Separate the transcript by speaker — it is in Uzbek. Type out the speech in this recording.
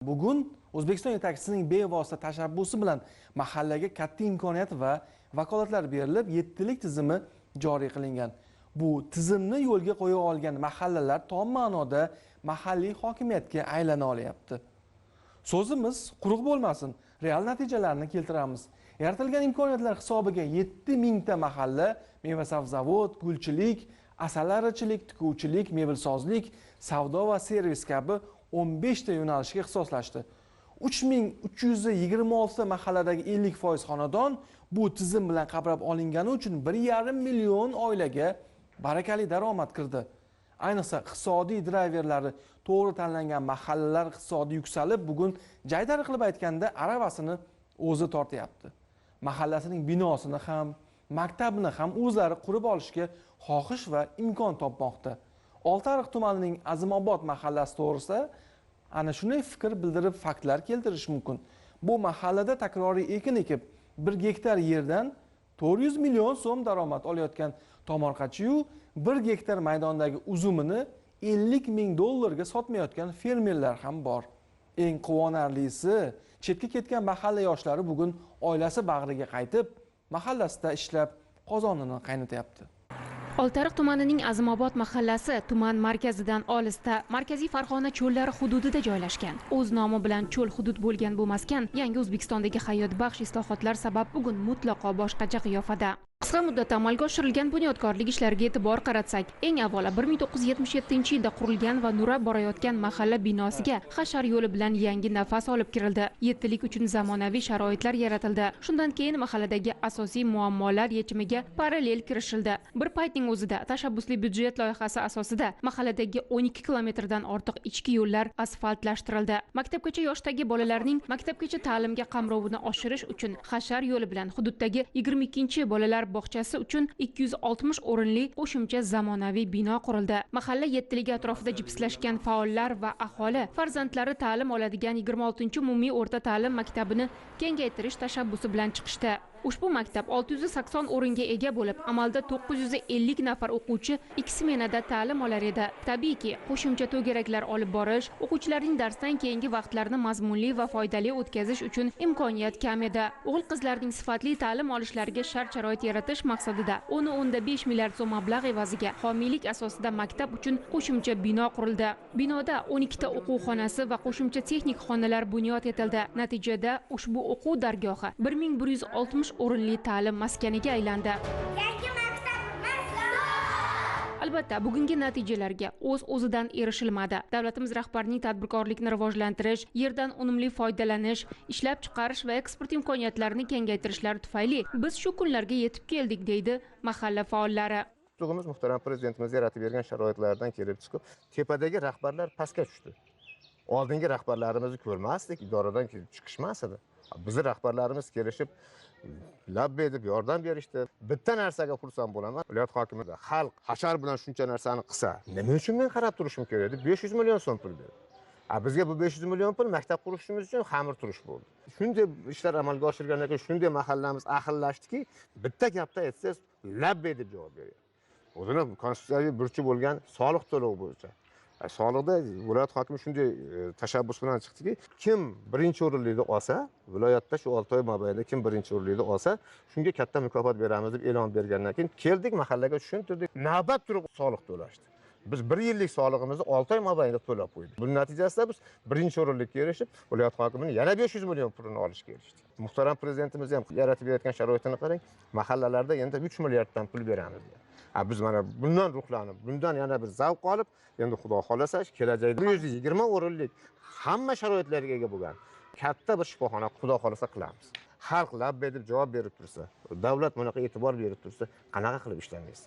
Speaker 1: Bugun O'zbekiston yetakchisining bevosita tashabbusi bilan mahallaga katta imkoniyat va vakolatlar berilib, yettilik tizimi joriy qilingan. Bu tizimni yo'lga qo'ya olgan mahallalar tom ma'noda mahalliy hokimiyatga aylana olyapti. So'zimiz quruq bo'lmasin, real natijalarni keltiramiz. Yaratilgan imkoniyatlar hisobiga 7000 ta mahalla meva-sabzavot, gulchilik, asalarichilik, tikuvchilik, mebelsozlik, savdo va servis kabi 15 ta yo'nalishga ixtisoslashdi. 3326 ta mahalladagi 50% xonadon bu tizim bilan qamrab olingani uchun 1,5 million oilaga barakali daromad kirdi. Ayniqsa iqtisodiy drayverlari to'g'ri tanlangan mahallalar iqtisodiy yuksalib, bugun jaydari qilib aytganda aravasini o'zi tortyapti. Mahallasining binosini ham, maktabini ham o'zlari qurib olishga xohish va imkon topmoqda. Oltiariq tumanining Azimobod mahallasi to'g'risida ana shunday fikr bildirib faktlar keltirish mumkin. Bu mahallada takroriy ekin ekib, 1 gektar yerdan 400 million so'm daromad olayotgan tomorqachiyu 1 gektar maydondagi uzumini 50 ming dollarga sotmayotgan fermerlar ham bor. Eng quvonarlisi, chetga ketgan mahalla yoshlari bugun oilasi bag'riga qaytib, mahallasida ishlab qozonini qaynatyapti.
Speaker 2: Oltiariq tumanining Azimobod mahallasi tuman markazidan olisda, markaziy Farg'ona cho'llari hududida joylashgan. O'z nomi bilan cho'l hudud bo'lgan bu maskan yangi O'zbekistondagi hayotbaxsh islohotlar sabab bugun mutlaqo boshqacha qiyofada. Qisqa muddatda amalga oshirilgan bunyodkorlik ishlariga e'tibor qaratsak, eng avvalo 1977-yilda qurilgan va nurab borayotgan mahalla binosiga hashar yo'li bilan yangi nafas olib kirildi. Yettilik uchun zamonaviy sharoitlar yaratildi. Shundan keyin mahalladagi asosiy muammolar yechimiga parallel kirishildi. Bir paytning o'zida tashabbusli byudjet loyihasi asosida mahalladagi 12 kilometrdan ortiq ichki yo'llar asfaltlashtirildi. Maktabgacha yoshdagi bolalarning maktabgacha ta'limga qamrovini oshirish uchun hashar yo'li bilan hududdagi 22-bolalar bog'chasi uchun 260 o'rinli qo'shimcha zamonaviy bino qurildi. Mahalla yettiligi atrofida jipslashgan faollar va aholi farzandlari ta'lim oladigan 26-umumiy o'rta ta'lim maktabini kengaytirish tashabbusi bilan chiqishdi. Ushbu maktab 680 o'ringa ega bo'lib, amalda 950 nafar o'quvchi 2 smenada ta'lim olar edi. Tabiiyki, qo'shimcha to'garaklar olib borish, o'quvchilarning darsdan keyingi vaqtlarini mazmunli va foydali o'tkazish uchun imkoniyat kam edi. O'g'il-qizlarning sifatli ta'lim olishlariga shart-sharoit yaratish maqsadida 10.5 milliard so'm mablag' evaziga homiylik asosida maktab uchun qo'shimcha bino qurildi. Binoda 12 ta o'quv xonasi va qo'shimcha texnik xonalar bunyod etildi. Natijada ushbu o'quv dargohi 1160 o'rinli ta'lim maskaniga aylandi. Albatta, bugungi natijalarga o'z-o'zidan erishilmadi. Davlatimiz rahbarining tadbirkorlikni rivojlantirish, yerdan unumli foydalanish, ishlab chiqarish va eksport imkoniyatlarini kengaytirishlari tufayli biz shu kunlarga yetib keldik, deydi mahalla faollari.
Speaker 3: Yurtimiz muhtaram prezidentimiz yaratib bergan sharoitlardan kelib chiqib, tepadagi rahbarlar pastga tushdi. Oldingi rahbarlarimizni ko'rmasdik, idoradan chiqishmas edi. Bizni rahbarlarimiz kelishib, labbay deb yordam berishdi. Bitta narsaga xursand bo'laman. Viloyat hokimi xalq hashar bilan shuncha narsani qilsa, nima uchun men qarab turishim kerak deb 500 million so'm pul berdi. Bizga bu 500 million pul maktab qurishimiz uchun xamir turish bo'ldi. Shunday ishlar amalga oshirgandan keyin shunday mahallamiz ahillashdiki, bitta gapda aytsangiz labbay deb javob beryapti. O'zini konstitutsiyaviy burchi bo'lgan soliq to'lovi bo'yicha. Soliqda viloyat hokimi shunday tashabbus bilan chiqdiki, kim birinchi o'rinlikni olsa, viloyatda shu 6 oy mobaynida kim birinchi o'rinlikni olsa, shunga katta mukofot beramiz deb e'lon bergandan keyin keldik, mahallaga tushuntirdik. Navbat turib soliq to'lashdi. Biz 1 yillik solig'imizni 6 oy mobaynida to'lab qo'ydik. Buning natijasida biz birinchi o'rinlikka erishib, viloyat hokimining yana 500 million pulini olishga erishdik. Muhtaram prezidentimiz ham yaratib berayotgan sharoitini qarang, mahallalarda endi 3 milliarddan pul beramiz deyapti. Biz mana bundan ruhlanib, bundan yana bir zavq olib, endi Xudo xolasa kelajakda 120 o'rinlik hamma sharoitlarga ega bo'lgan katta bir shifoxona Xudo xolasa qilamiz. Xalq labbay deb javob berib tursa, davlat bunaqa e'tibor berib tursa, qanaqa qilib ishlamaysiz?